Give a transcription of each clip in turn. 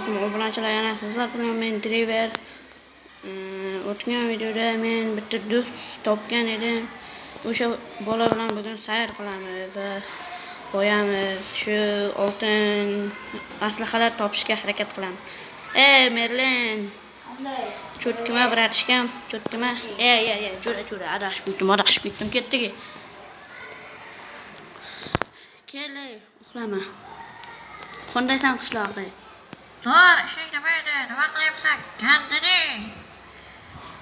alaykum obunachilar, yana sizlar bilan men Driver. O'tgan videoda men bitta do'st topgan edim. O'sha bola bilan bugun sayr qilamiz va qo'yamiz. Shu oltin aslahalar topishga harakat qilamiz. Ey Merlin, Qanday? cho'tkima bratishkam, cho'tkima. Ey, ey, ey, jo'ra, jo'ra, adashib ketdim, ketdik. Kel, ey, uxlama. Qandaysan qishloqi? Zo'r, ishing nima edi? Nima qilyapsan? Gandini.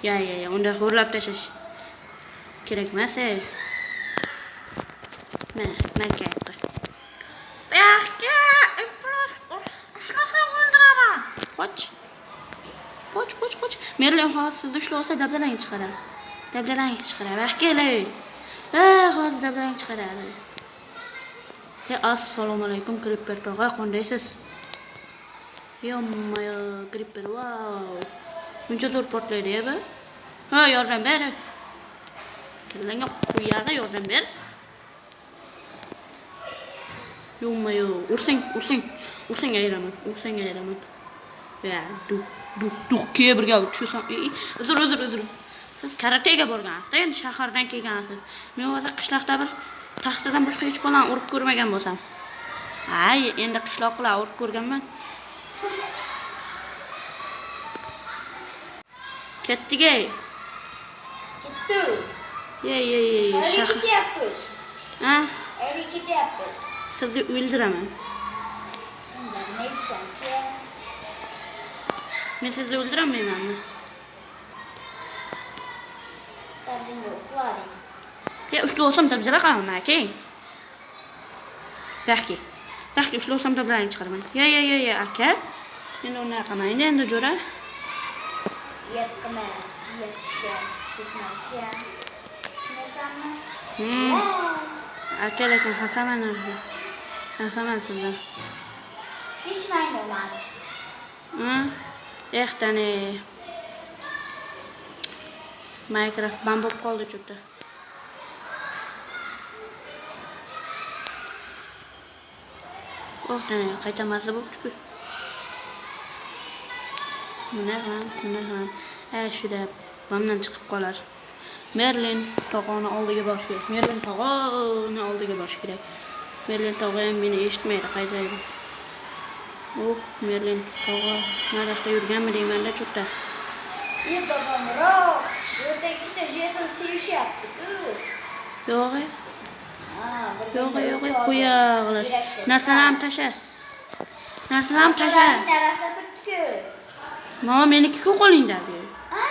Ya, ya, ya, unda xo'rlab tashlash kerak emas, ey. Ma, ma katta. Buyoqqa iflos ushlasam o'ldiraman. Qoch. Qoch, qoch, qoch. Merlin hozir sizni ushlab olsa dabdalang chiqaradi. Dabdalang chiqaradi. Vah, kel, ey. Ha, hozir dabdalang chiqaradi. E, assalomu alaykum Creeper tog'a, qandaysiz? Yomma, Creeper, wow. Muncha zo'r portlaydi, ya bu. Ha, yordam ber. Kallangga qo'yadi, yordam ber. Yomma, yo, ursang, ursang, ursang ayiraman, ursang ayiraman. Ya, duh, duh, duh, birga tushsam, uzr, uzr, uzr. Siz karatega borgansiz, endi shahardan kelgansiz. Men o'zi qishloqda bir taxtadan boshqa hech bolani urib ko'rmagan bo'lsam. Ay, endi qishloq bilan urib ko'rganman. Ketdik, ey. Ketdi. Ye, ye, ye, ye, Qayerga shahar. ketyapmiz? Ha? Qayerga ketyapmiz? Sizni o'ldiraman. Sen nima aytsan-ki? Men sizni o'ldiramaymanmi? Sabzingga uxlading. Ya, ushlab olsam dabdala qilaman, aka. Baxki. Baxki ushlab olsam dabdalani chiqaraman. Ya, ya, ya, ya, aka. Endi unday qilmaydi endi jo'ra. Uyat qilma, uyatishga ketma aka. Tushunyapsanmi? Hmm. Aka, lekin xafaman o'zi. Xafaman sizdan. Hech mayli bo'lmadi. Ha? Eh, tani. Minecraft bam bo'lib qoldi cho'ta. Oh, tani, qayta mazza bo'pti-ku. Bunday qilam, bunday qilam. Shuda bamdan chiqib qolar. Merlin tog'oni oldiga borish kerak. Merlin tog'oni oldiga borish kerak. Merlin tog'a ham meni eshitmaydi, qaytaydi. Oh, Merlin tog'a nariyoqda yurganmi deymanda cho'ta. Bir dadamroq, yerda ikkita jeton sevishyapti-ku. Yo'q, Ha, bir yo'q, biriga yo'q, o'tadi. qo'yag'lar. Yurakcha Narsalarni chiqadi. tasha. Narsalarni tasha. Narsalarning tarafda turibdi-ku. Mama, meniki-ku qo'lingda bu. Ha?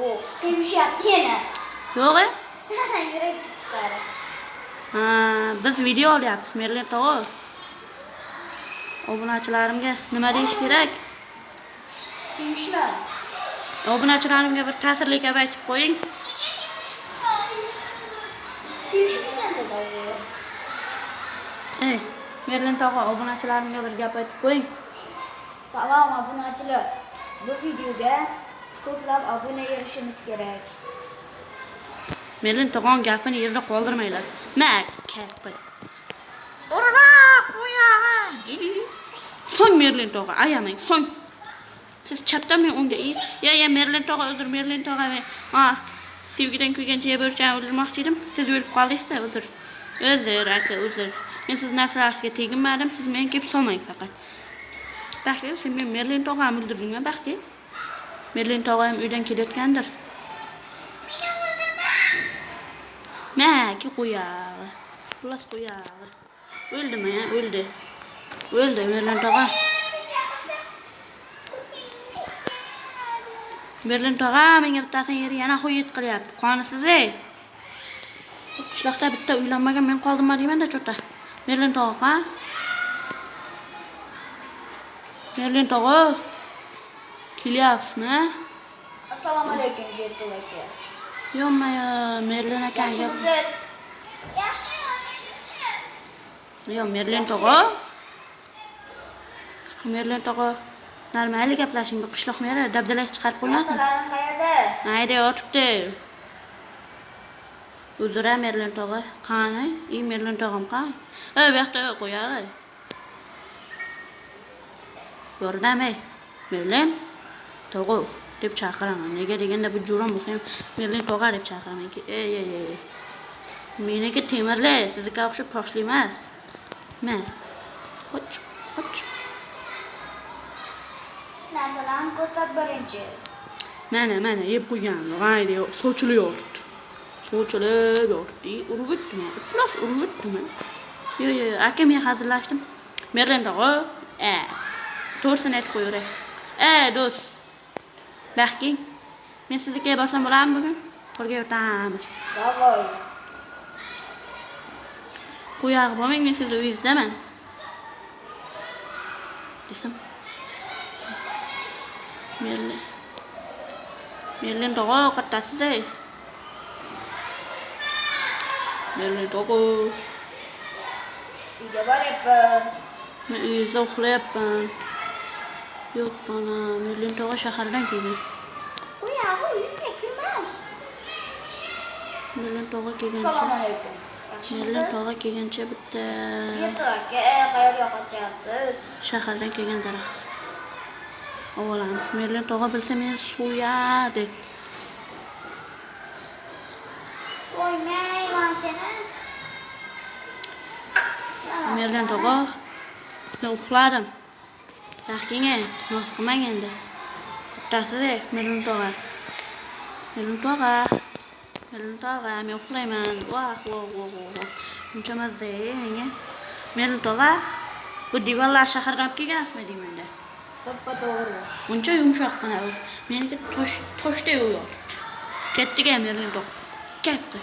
Oh, sevishyapti yana. Yo'q. Yurakcha chiqarib. Ha, biz video olyapmiz, Merlin tog'a. Obunachilarimga nima deyish kerak? Sevishma. Obunachilarimga bir ta'sirli gap aytib qo'ying. Sevishmaysan dedi u. Ey, Merlin tog'a, obunachilarimga bir gap aytib qo'ying. Salom obunachilar. Bu videoga ko'plab obuna yig'ishimiz kerak. Merlin tog'on gapini yerda qoldirmanglar. Ma, kapi. Urma, qo'yag'i. So'ng Merlin tog'a, ayamang, so'ng. Siz chapdan men o'ngga. Ya, ya, Merlin tog'a, uzr, Merlin tog'a, men. Ha, sevgidan kuygan bo'rchani o'ldirmoqchi edim. Siz o'lib qoldingiz-da, uzr. Uzr, aka, uzr. Men siz narsalarga teginmadim, siz menga kelib solmang faqat. Baxti, sen men Merlin tog'amni o'ldirdingmi, Baxti? Merlin tog'a ham uydan kelayotgandir. Ma, ki qo'yag'i. Xullas qo'yag'i. O'ldimi, o'ldi. O'ldi Merlin tog'a. Merlin tog'a menga bittasini yeri yana xo'yit qilyapti. Qonisiz ey. Bu qishloqda bitta uylanmagan men qoldimmi deyman-da cho'ta. Merlin tog'a, ha? Merlin tog'a. Kelyapsizmi? Assalomu alaykum, Jetul aka. Yo'qmi, Merlin aka. Yaxshimisiz? Yaxshi, o'zingizchi? Yo'q, Merlin tog'a. Merlin tog'a. Normal gaplashing, bu qishloq meri dabdalak chiqarib qo'ymasin. Narsalarim qayerda? Mayda yotibdi. Uzr, Merlin tog'a. Qani? Ey, Merlin tog'am qani? Ey, bu yoqda qo'yari. Yordam ey. Merlin tog'a deb chaqiraman. Nega deganda bu jo'ram bo'lsa ham Merlin tog'a deb chaqiraman. Ey ey ey. Meniki temirli, siznikiga o'xshab toshli emas. Ma. Qoch, qoch. Narsalarni ko'rsat birinchi. Mana, mana yeb qo'ygan. G'ayri sochilib yotibdi. Sochilib yotibdi. Urib o'tdimi? Iflos urib o'tdimi? Yo'q, yo'q, yo'q. Aka, men hazillashdim. Merlin tog'a, to'g'risini aytib qo'yaveray. Do'st. Baxking. Men siznikiga borsam bo'ladimi bugun? Birga yotamiz. Давай. Qo'yag'i bo'lmang, men sizni uyingizdaman. Desam. Merlin. Merlin tog'a, qattasiz ey? Merlin tog'a. Uyga boryapman. Men uyingizda uxlayapman. Yo'q, mana Merlin tog'a shahardan kelgan. Qo'yag'i uyimga kirma. Merlin tog'a kelgancha. Assalomu alaykum. Merlin Yaxshimisiz? tog'a kelgancha bitta Yetti aka, qayerga qochyapsiz? Shahardan kelgan daraxt. Olamiz. Merlin tog'a bilsa meni so'yadi. Qo'ymayman seni. Merlin tog'a, men uxladim. Yaxking, noz qilmang endi. Kattasiz, Merlin tog'a. Merlin tog'a. Merlin tog'a, men uxlayman. Vah, voh, voh, voh. Buncha mazza menga. Merlin tog'a, bu divanlar shahardan olib kelgansizmi deymanda. To'ppa to'g'ri. Buncha yumshoqqina u. Meniki tosh toshdek u yotibdi. Ketdik Merlin tog'a. Ketdi.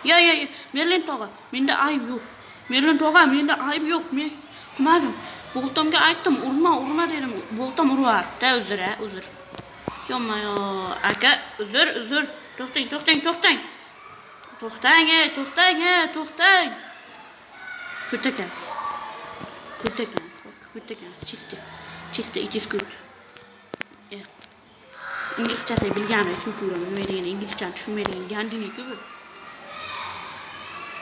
Yo, yo, yo, Merlin tog'a, menda ayb yo'q. Merlin tog'a, menda ayb yo'q. Men qilmadim. Boltamga aytdim, urma, urma dedim. Boltam urvardi, uzr, a, uzr. Yo'qma, yo, aka, uzr, uzr. To'xtang, to'xtang, to'xtang. To'xtang, ey, to'xtang, ey, to'xtang. Ko'takan. Ko'takan, ko'takan, чисто. Чисто it is good. Inglizchasi bilganim so'kaveraman. Nima degan inglizchani tushunmaydigan gandini-ku bu.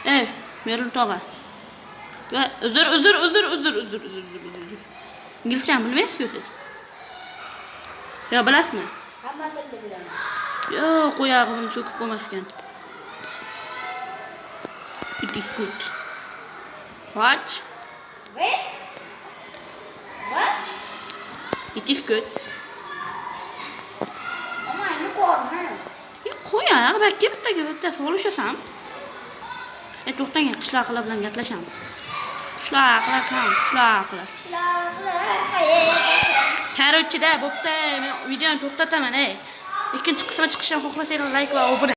Ey, Merlin tog'a. Va uzr, uzr, uzr, uzr, uzr, uzr, uzr, uzr. Inglizchani bilmaysiz-ku siz. Yo, bilasizmi? Hamma tilni bilaman. Yo'q, qo'yag'imni so'kib qo'ymas ekan. It is good. What? Wait. What? It is good. Amayni qorni. Qo'yaq, balki bittaga bitta solishasan. To'xtang, qishloqlar bilan gaplashamiz. Qishloqlar ham, qishloqlar. Qishloqlar qayerdasan? Короче-da, bo'pti, men videoni to'xtataman, ey. Ikkinchi qismi chiqishini xohlasanglar like va obuna.